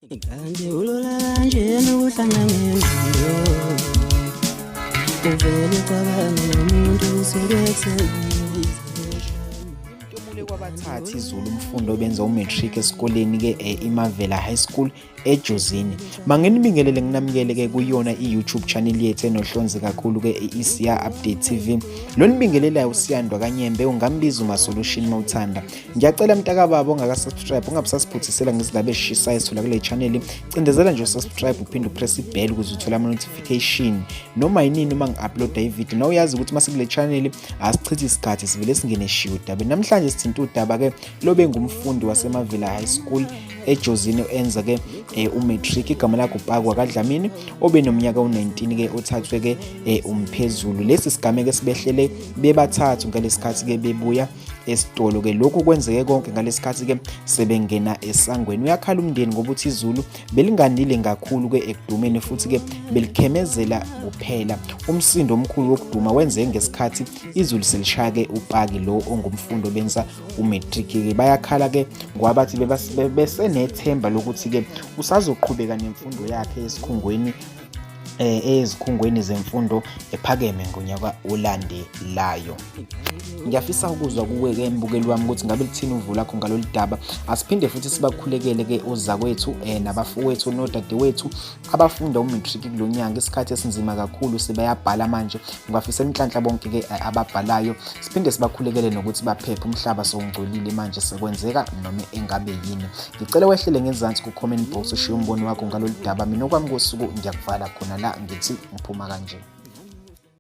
Kanti ulola kanjena ukuhlanya ngengqondo, uvele ucabange ngomuntu usuke Umtomule kwabathathu izulu umfundi obenza umatric esikoleni ke eImavela High School eJozini. Manginibingelele nginamukele ke kuyona iYouTube channel yethu enohlonze kakhulu ke iSiya Update TV. Lonibingelelayo uSiyandwa kaNyembe, ungambiza uMasolution mawuthanda. Ngiyacela mntakababa ongakasubscribe ungabusasiphuthisela ngezindaba ezishisayo esithola kule channel. Cindezela nje usubscribe uphinde upress ibell ukuze uthole ama-notification noma yinini uma ngi-uploada ividiyo. Nawe uyazi ukuthi uma sikule channel asichithi isikhathi, sivele singene shiya udaba. Namhlanje sithinta udaba-ke lobe ngumfundi waseMavila High School eJozini enza ke umatric, igama lakhe uPakwa kaDlamini, obenomnyaka u-19 ke, othathwe ke umphezulu. Lesi sigameko esibehlele bebathathu ngalesikhathi ke bebuya esitolo ke. Lokhu kwenzeke konke ngalesikhathi ke sebengena esangweni. Uyakhala umndeni ngoba uthi izulu belinganile kakhulu ke ekudumeni futhi ke belikhemezela kuphela. Umsindo omkhulu wokuduma wenzeke ngesikhathi izulu selishaya ke uPaki lo ongumfundi obenza umatric ke. Bayakhala ke ngoba bathi besenethemba lokuthi ke usazoqhubeka nemfundo yakhe esikhungweni ezikhungweni zemfundo ephakeme ngonyaka olandelayo. Ngiyafisa ukuzwa kuwe-ke mbukeli wami ukuthi ngabe lithini uvo lakho ngalolu daba. Asiphinde futhi sibakhulekele-ke ozakwethu nabafowethu nodadewethu abafunda umatric kulo nyaka, isikhathi esinzima kakhulu, sebayabhala manje. Ngibafisela inhlanhla bonke-ke ababhalayo. Siphinde sibakhulekele nokuthi baphephe, umhlaba sowungcolile manje, sekwenzeka noma engabe yini. Ngicela wehlele ngezansi ku-comment box ushiye umbono wakho ngalolu daba. Mina okwami kosuku ngiyakuvala khona la, ngithi ngiphuma kanje.